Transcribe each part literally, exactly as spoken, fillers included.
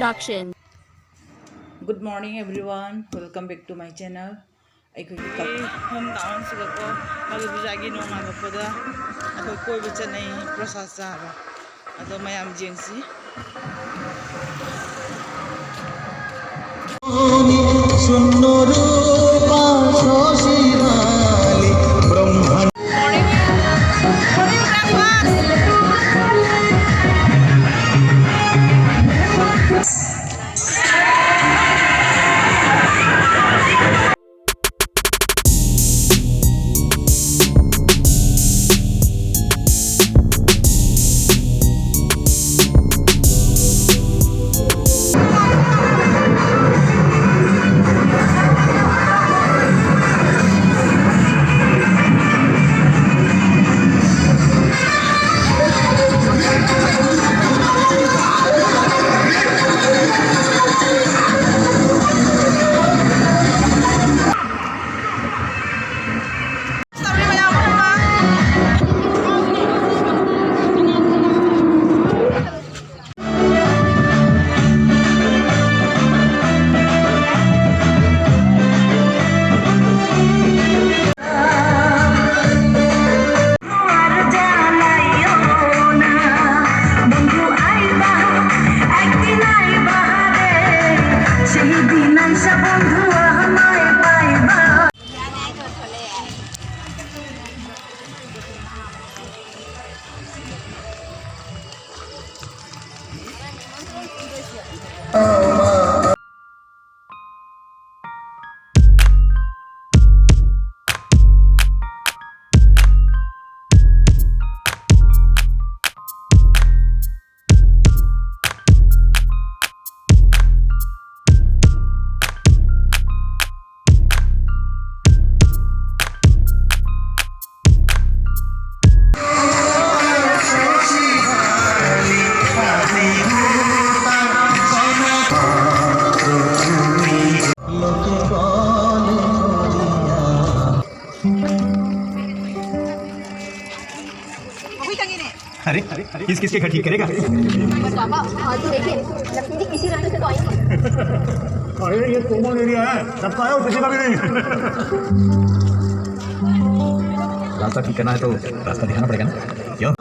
Action. Good morning everyone, welcome back to my channel. ꯑꯩꯈꯣꯏꯒꯤ ꯀꯛ- home ꯇꯥꯎꯟꯁꯤꯗꯀꯣ Kali ꯄꯨꯖꯥꯒꯤ ꯅꯣꯡꯉꯥꯜꯂꯛꯄꯗ ꯑꯩꯈꯣꯏ ꯀꯣꯏꯕ ꯆꯠꯅꯩ ꯄ꯭ꯔꯁꯥꯗ ꯆꯥꯕ꯫ ꯑꯗꯣ ꯃꯌꯥꯝ ꯌꯦꯡꯁꯤ꯫ ꯑꯩꯈꯣꯏ ꯆꯪꯉꯤꯅꯦ꯫ अरे, किस किस के घर ठीक करेगा? पापा, आज तो देखिए, लक्ष्मी जी किसी रास्ते से तो आई। अरे, ये कॉमन एरिया है, सबका है और किसी का भी नहीं। रास्ता ठीक करना है तो रास्ता दिखाना पड़ेगा ना, क्यों?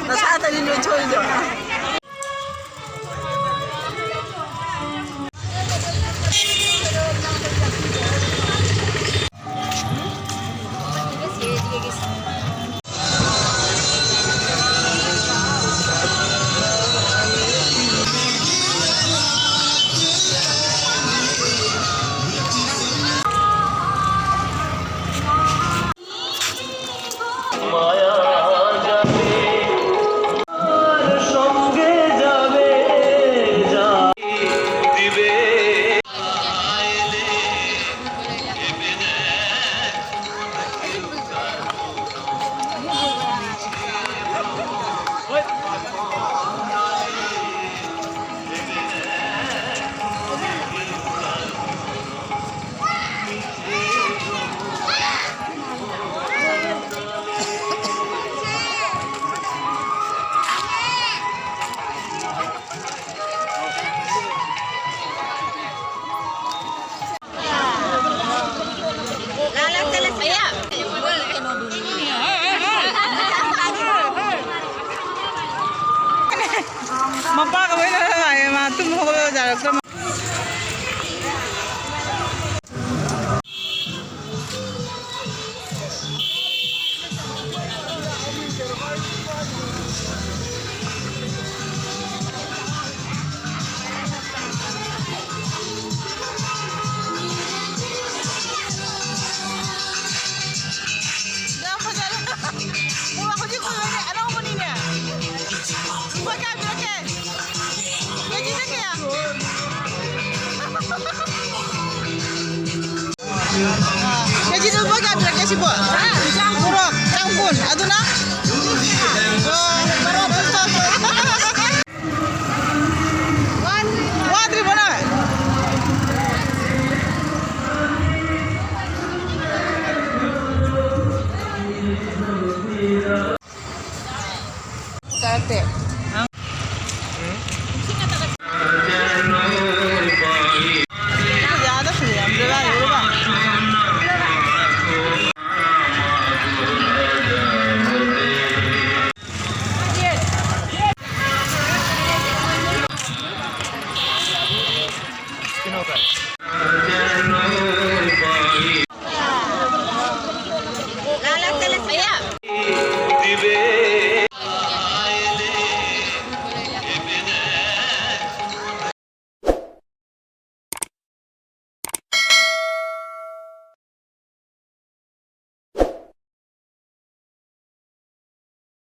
ꯅꯁꯥꯗꯅꯤ ꯅꯣꯏꯊꯣꯛꯏꯗꯣ꯫ ꯃꯄꯥꯒ ꯂꯣꯏꯅ ꯂꯥꯛꯑꯦ, ꯃꯥ ꯇꯨꯝ ꯍꯧꯒꯠꯂ ꯌꯥꯔꯛꯇ꯭ꯔ ꯃꯥ꯫ ꯌꯥꯝ ꯐꯖꯔꯦ꯫ ꯎ, ꯍꯧꯖꯤꯛ ꯎ ꯂꯣꯏꯔꯦ, ꯑꯅꯧꯕꯅꯤꯅꯦ꯫ ꯂꯨꯄꯥ ꯀꯌꯥ ꯄꯤꯔꯛꯀꯦ? ꯀꯦꯖꯤꯗ ꯀꯌꯥ? ꯀꯦꯖꯤꯗ ꯂꯨꯄꯥ ꯀꯌꯥ ꯄꯤꯔꯛꯀꯦ ꯁꯤꯕꯣ? ꯃꯣꯔꯣꯛ ꯆꯥꯝ ꯀꯨꯟ꯫ ꯑꯗꯨꯅ?